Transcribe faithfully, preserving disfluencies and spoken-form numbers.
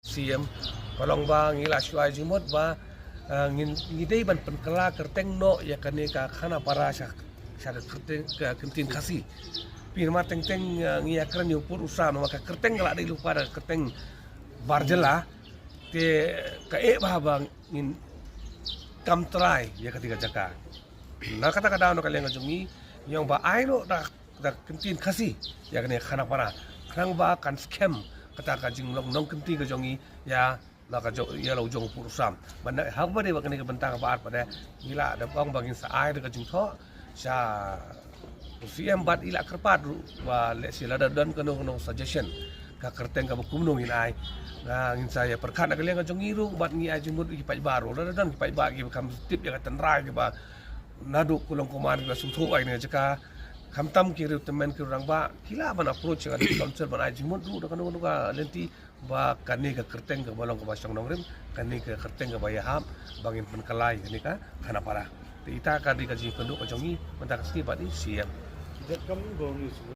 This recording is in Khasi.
C M, ka long ba ngi la shu ai jingmut ba, eh, ngin, ngi dei ban pynkylla kyrteng noh ïa kane ka Khanapara sha, sha ka kyrteng, ka ktien Khasi. Pynban teng teng, eh, ngi ïa kren ïa u pud u sam, namar ka kyrteng ka la dei lypa da ka kyrteng bar jylla. Te ka eh bha ba ngin kam trai ïa kata ka jaka. Na kata ka daw na ka liang ka jong ngi, ngi ong ba ai noh da, da ka ktien Khasi ïa kane Khanapara, khnang ba kan skhem kata ka jinglong nongkynti ka jong ngi ïa, na ka jong, ïa la u jong u pud u sam. Ban da ha kaba dei ba kane ka bynta kaba ar pat de, ngi la da ong ba ngin sa ai da ka jingthoh sha u C M bad i la kyrpad ruh ba lehse lada don kano kano suggestion ka kyrteng kaba kumno ngin ai. Nga, ngin sa ïa pyrkhat na ka liang ka jong ngi ruh bad ngi ai jingmut ki paidbah ruh. Lada don ki paidbah kiba kham tip ïa ka tynrai kiba naduh kulong kumne kiba sngewthuh ïa kane ka jaka, khamtam ki riew tymmen ki rangbah, ki lah ban approach ïa ka council ban ai jingmut ruh da kano kano ka lynti ba kane ka kyrteng kaba long kaba shong nongrim, kane ka kyrteng kaba ïahap ba ngin pynkylla ïa kane ka Khanapara. Te ita ka dei ka jingkynduh ka jong ngi mynta ka sngi bad i C M.